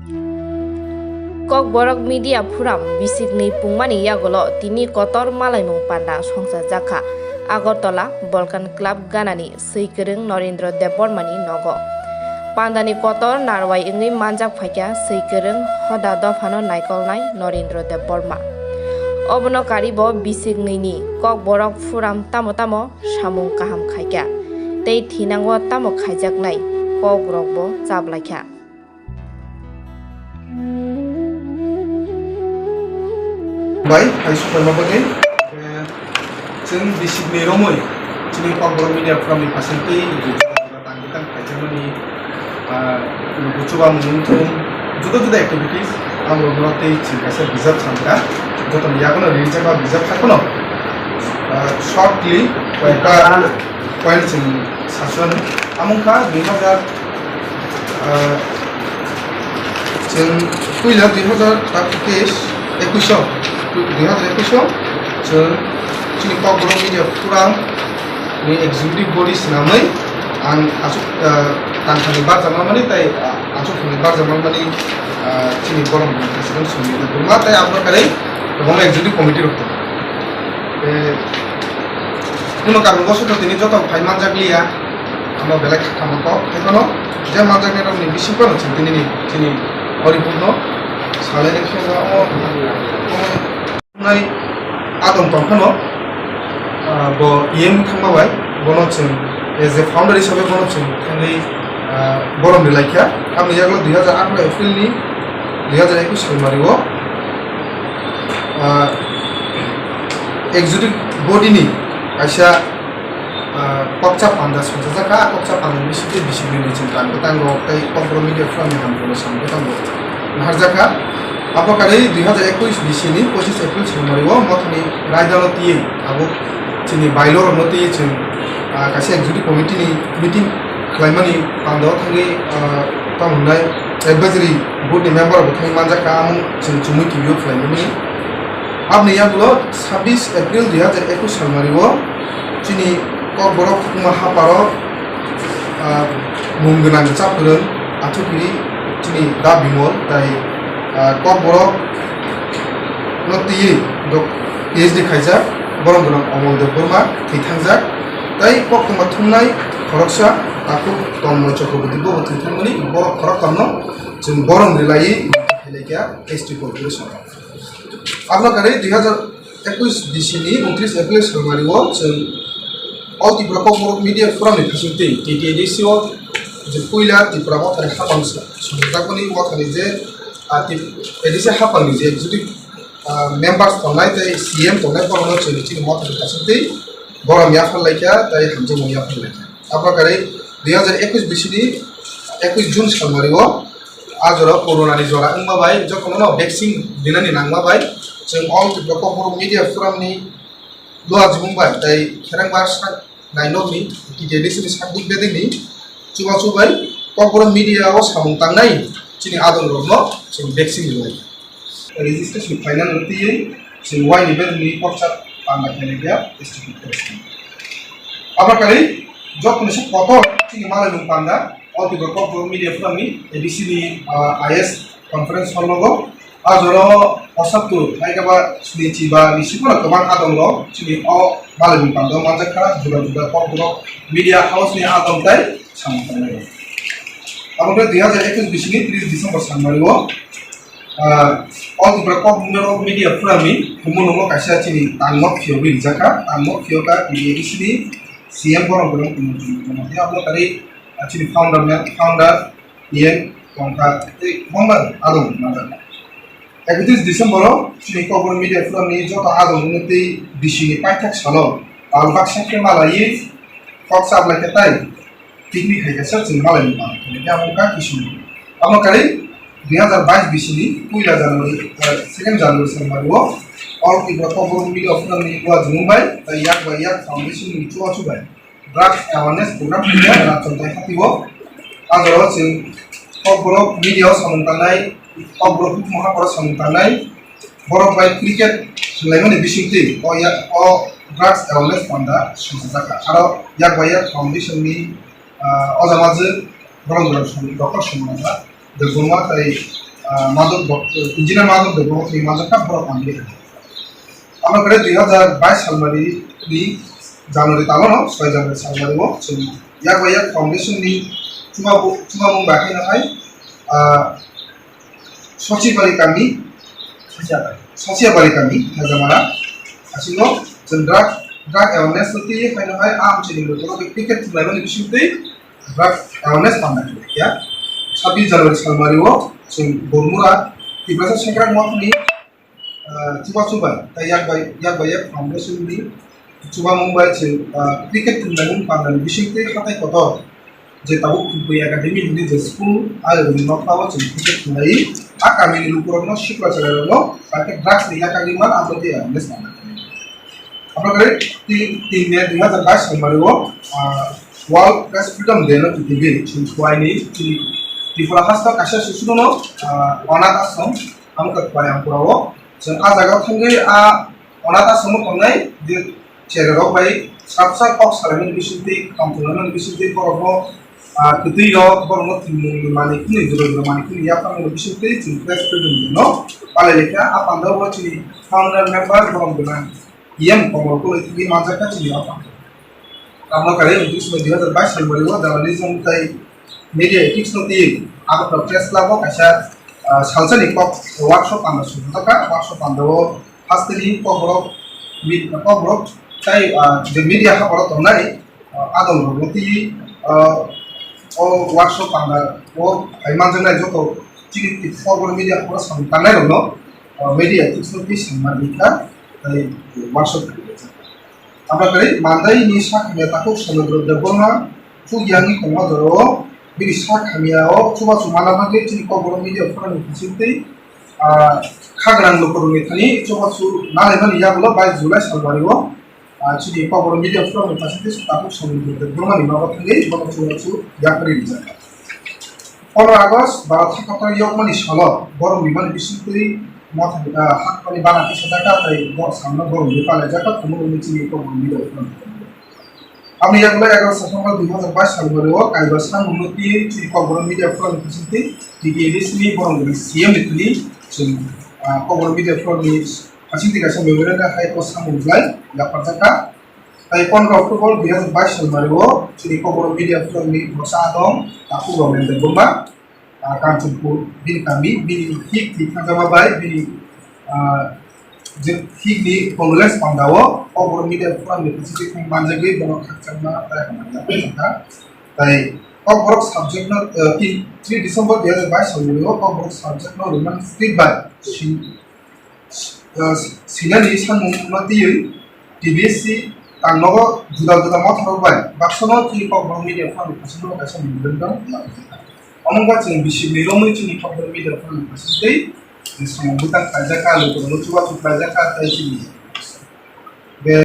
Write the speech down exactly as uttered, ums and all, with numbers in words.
Kokborok Media Forum bisikni pungmani yagulo tini kotor malaimung panda songchajak kha Agartala Balkan Club ganani swi kwrwng Norendra Debbarmani nogo. Pandani kotor narwai wngwi manjak phaikha swi kwrwng hoda dophano naikolnai Norendra Debbarma. Obono karibo bisiknwini Kokborok Forum tamo tamo samung kaham khaikha tei thinango tamo khaijaknai kokrokbo chablaikha. Bai, hai supaima bagwi, eh, chwng bisikni romwi chini Kokborok Media Forum ni phasing twi tangwi tang khaijakmani, ah, buchubamung wngthung, juda juda activities, ang rokno tei chwng kaisa bijap sankha, jotoni yagono rijak ba bijap kha phano, ah, shortly, koi ka, point chwng sasuan, amung kha dui hazar, ah, chwng puila dui hazar teis, ekuish o, dui hazar ekuish o chwng chini Kokborok Media Forum ni executive body swnamwi ang aswk, ah, tangthani barjak manmani tei, ah, aswk thani barjak manmani, ah, chini borok president Sumit Debbarma tei abo kare kwbangma executive committee rok tongo. Eh, kuno karon bosonto tini joto phai manjak liya, amo belai kha kamo kok, hai phano je manjaknai rokni bisingo no chwng tini ni chini o report no salai ni khe o, o, o, nai adong tong phano, ah, bo E M thangma bai, bono chwng as a founder hisabe bono chwng thangwi, ah, borom rwlai kha. Aboni yagulo dui hazar atharo April ni dui hazar ekush salmari o, ah, executive body ni kaisa, ah, kokcha panda songchajak kha. Kokcha panda ni bisingtwi bisi bini chwng tang bwtang rok tei Kokborok Media Forum ni hamkrai samung bwtang rok naharjak kha. Abo kari dui hazar ekush bisi ni pochis April salmari o mothani raidano twiwi abo chini bailo rokno twiwi chwng, ah, kaisa executive committee ni meeting khlaimani panda o thangwi, ah, tamo hwnai advisory board ni member rok bo thangwi manjak kha, amung chwng chumui twiwi o khlaimani. Aboni yagulo sabbish April dui hazar ekush salmari o chini Kokborok Hukuma Haparo, ah, mung gwnang cha kwrwng Athukiri chini Da Bimol tai, ah, Kokborok no twiwi dok-, P H D khaijak, borom gwnang Omol Debbarma thwi thangjak, tei koktwma thumnai khoroksa takhuk Tanmoy Chakraborty bo thwi thangmani, borok khoroktham no chwng borom rwlaiwi khailai kha S T corporation. Aboni kari dui hazar ekush bisi ni untris April salmari o chwng All Tripura Kokborok Media Forum ni bisingtwi T T A D C o je puila Tripura Mothani hapang songjakmani mothani je, ah, T-, A D C hapang ni je executive, ah, members tongnai tei C M tongnai borokno chwng chini mothani bisingtwi borom yaphar laikha tei hamjakmung yaphar laikha. Abo kari dui hazar ekush bisi ni ekush June salmari o a jora corona ni jora wngma bai jotono no vaccine rinani nangma bai chwng All Tripura Kokborok Media Forum ni luajimung bai tei kherang bar sak nainok ni T T A D C ni sak dik bedek ni chubachu bai Kokborok media o samung tangnai chini adong rok no chwng vaccine rinai. Registration final rwtwi chwng waini bedrwni kokcha panda khainai kha S T P president. Abo kari joto ni se kotor chini malaimung panda All Tripura Kokborok Media Forum ni A D C ni, ah, I S conference hall nogo. A jora o osattur hai khe ba snichi ba nisi phano kwbang adong rok chini o malaimung panda o manjak kha, juda juda Kokborok media house ni adong tai samung tangnai rok. Abo khe dui hazar ekush bisi ni tris December salmari o Ah, All Tripura Kokborok Media Forum ni Khumulwngo kaisa chini tangmok phiyogwi rijak kha. Tangmok phiyok kha T T A D C ni C M borok borok tongmani. Abo kari, ah, chini founder, founder Ian tongkha tei kwbangma adong manjak. Ekatris December o chini Kokborok Media Forum ni joto adong wngwi tei bisi ni paithak salo tal baksa khe malaiwi kok chaplai khe tai picnic hai kaisa chwng malai ni pang. Hingkhe abo wngkha kisung. Abo kari dui hazar bais bisi ni puila January, eh, second January salmari o All Tripura Kokborok Media Forum ni luajimung bai tei yak bai yak foundation ni chubachu bai drugs awareness program khaikha Rajchondrai hati o. A jora o chwng Kokborok media o samung tangnai, Kokborok Hukuma Haparo samung tangnai, borok bai cricket swlaimani bisingtwi o ya, o drugs awareness panda songchajakha. Aro yak bai yak foundation ni, ah, ojamajwk borok jora song, Doctor Somanasa Debbarma tei ah, Madhav Deb-, Engineer Madhav Debbarma thwi manjakha borok ang. Amo khe dui hazar bais salmari ni January talo no, soi January salmari o chwng yak bai yak foundation ni chuma bu-, chuma mung bai haino hai, ah, Sochibari kami, Sochibari kami, Hajamara, asino chwng drug, drug awareness no twi haino hai a amchini borok cricket thwnglaimani bisingtwi drug awareness panda ya. Sabbish January salmari o chwng Bormura Tiprasa Sengkrak Mothani, ah, chubachu bai, tei yak bai, yak bai yak foundation ni chubamung bai chwng, ah, cricket thwngnaimung pandani bisingtwi hatai kotor je tabuk Khumkhui Academy hwnwi je school, ah, rwngno phaio chwng cricket thwnglai, a kamini lukurokno sikla chwrairokno, bai khe drugs ni yakagwi man abo tei awareness panda. Abo khe tin, tin May dui hazar bais salmari o, ah, World Press Freedom Day no twiwi chwng khuaini chini Tripura haste kaisa susuno, ah, Anath Ashram, amo khe Koyampuram o. Chwng a jaga o thangwi a Anath Ashram o tongnai je chererok bai srapsa kok salaimani bisingtwi, kamthumlaimani bisingtwi borokno, ah, kwtwi rok, borokno thwngmungni manwi khwnwi, jora jora manwi khwnwi yapharmani bisingtwi chwng Press Freedom Day no palai laikha. A pandao chini founder member borok gwnang E M Komol Koloi thangwi manjakha chini o pandao. Tamno kare untris May dui hazar bais salmari o journalism tei media ethics no twi Agartala Press Club o kaisa, ah, salsani kok workshop panda swngjak kha. Workshop panda o hasteni kokborok mi-, kokborok tei, ah, je media haporo tongnai, ah, adongrokno twi, ah, o workshop panda o phai manjaknai joto chini kokborok media haporo samung tangnairokno, ah, media ethics no twi sengma rikha tei workshop kha. Abo khe mandai ni sak hamya takhuk Somudro Debbarma chuk yangwi tongma jora o bini sak hamya o chubachu mana bagwi chini kokborok media forum ni bisingtwi, ah, kha gwnang lukurokni thani chubachu nalaimani yagulo bais July salmari o, ah, chini kokborok media forum ni bisingtwi takhuk Somudro Debbarma ni nogo thangwi bono chubachu yapharwi rijak. Pondro August Bharat hakotor yokmani salo borok rimani bisingtwi mothani, ah, hakotorni bana kisa jaka tei bo samno borok rimani palai jaka Khumulwngni chini kokborok media forum. Aboni yagulo egaroh September dui hazar bais salmari o kaiba samungno twi chini kokborok media forum ni bisingtwi T T A D C ni borok C M ni thani chwng, ah, kokborok media forum ni bisingtwi kaisa memorandum hai post samung belai yapharjak kha. Tai pondro October dui hazar bais salmari o chini kokborok media forum ni bwsa adong takhuk Romen Debbarma, ah, Kanchanpur bini kami, bini thik thik thangjama bai bini, ah, je thik ni condolence panda o kokborok media forum ni bisingtwi thang manjagwi bono khakchangma tai hamjakha. Tai kokborok subject no, ah, three December dui hazar bais salmari o kokborok subject no Roman script bai sin- ah, sinani samung no twiwi T B S C tangnogo juda juda motharok bai baksa no chini kokborok media forum ni bisingtwi kaisa memorandum. Omo wngkha chwng bisi ni romwi chini kokborok media forum ni bisingtwi samung bwtang khlaijak kha, lukurokno chubachu khlaijak kha, tei chini